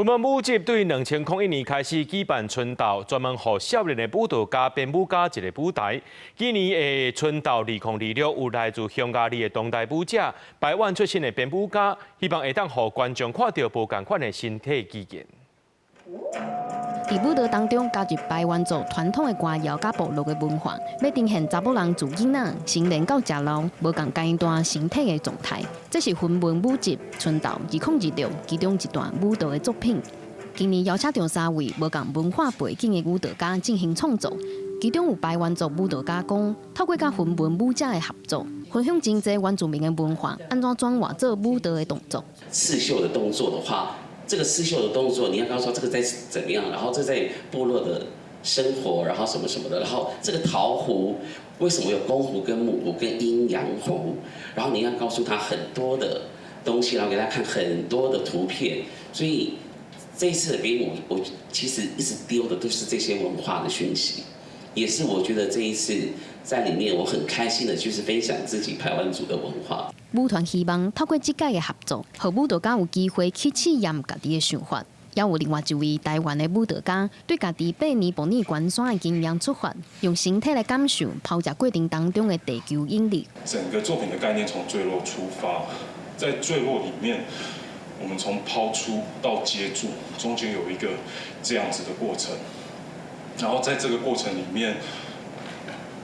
雲門舞集對2001年開始舉辦春鬥，專門予少年的舞蹈家、編舞家一个舞台。今年的春鬥2026有來自匈牙利的當代舞者、排灣出身的編舞家，希望會當予觀眾看著無仝款的身體語言。佇舞蹈當中加入排灣族傳統的歌謠佮部落的文化，欲呈現查某人自囡仔成年到食老無仝階段身體的狀態。這是雲門舞集春鬥2026其中一段舞蹈的作品。今年邀請著三位無仝文化背景的舞蹈家進行創作，其中有排灣族舞蹈家講，透過佮雲門舞者的合作，分享真濟原住民的文化，按怎轉化做舞蹈的動作。刺繡的動作的話，這個刺繡的動作，你要告訴他這個在怎麼樣，然後這在部落的生活，然後什麼什麼的，然後這個陶壺為什麼有公壺跟母壺跟陰陽壺，然後你要告訴他很多的東西，然後給他看很多的圖片，所以這一次的編舞，我其實一直丟的都是這些文化的訊息，也是我覺得這一次在裡面我很開心的，就是分享自己排灣族的文化。舞團希望透過這屆的合作，予舞蹈家有機會去試驗家己的想法。也有另外一位台灣的舞蹈家，對家己爬尼泊爾懸山的經驗出發，用身體來感受拋擲過程當中的地球引力。整個作品的概念從墜落出發，在墜落裡面，我們從拋出到接住，中間有一個這樣子的過程。然後在這個過程裡面，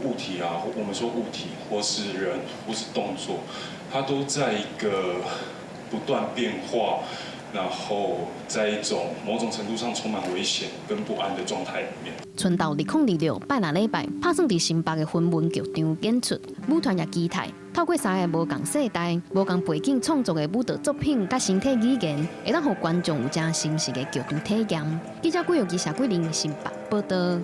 物體啊，我們說物體或是人或是動作，它都在一個不斷變化，然後在一種某種程度上充滿危險跟不安的狀態裡面。春鬥2026拜六禮拜，拍算佇新北的雲門劇場演出。舞團也期待透過三个無仝世代、無仝背景創作的舞蹈作品，佮身體語言，會當予觀眾有誠深實的劇場體驗。記者郭玉基、謝桂玲新北報導。